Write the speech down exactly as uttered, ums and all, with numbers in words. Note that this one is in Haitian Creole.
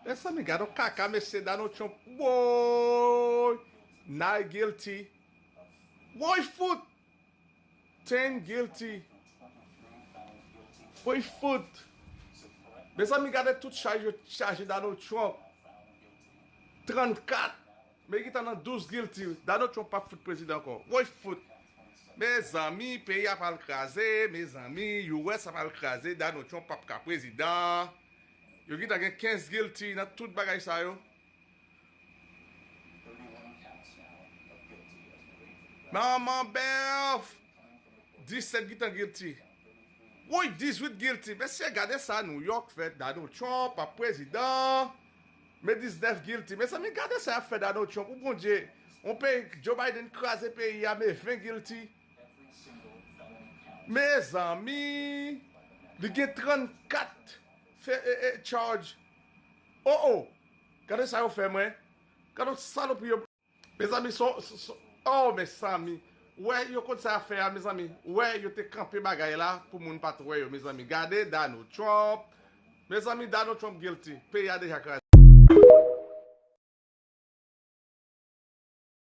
Mezanmi, gade yon kaka mesye Donald Trump. Woy! Nine guilty. Woy fout! Ten guilty. Woy fout! Mezanmi, gade tout chaj yo chaje Donald Trump. Trannkat. Men gentan nan douz guilty. Donald Trump p ap fout prezidan ankò. Woy fout! Mezanmi, peyi a pral kraze. Mezanmi, U S a pral kraze. Donald Trump p ap ka prezidan. Yo gentan gen kenz guilty nan tout bagay sa yo. Manman bèf! Disèt gentan guilty. Woy, dizuit guilty. Mesye, gade sa New York fè. Donald Trump ap prezidan. Men diznèf guilty. Mezanmi, gade sa y ap fè Donald Trump. Ou Bondye. On peyi Joe Biden kraze peyi a, men ven guilty. Mezanmi, li gen trannkat fe, e, e, charge. Oh, oh! Gade sa yo fè mwen. Gade yon salopri yo. Mezanmi, son, son, son, oh, mezanmi. Wè, yo konn sa y ap fè a, mezanmi. Wè, yo te kanpe bagay la pou moun pa t wè yo, mezanmi. Gade Donald Trump. Mezanmi, Donald Trump guilty. Peyi a deja kraze.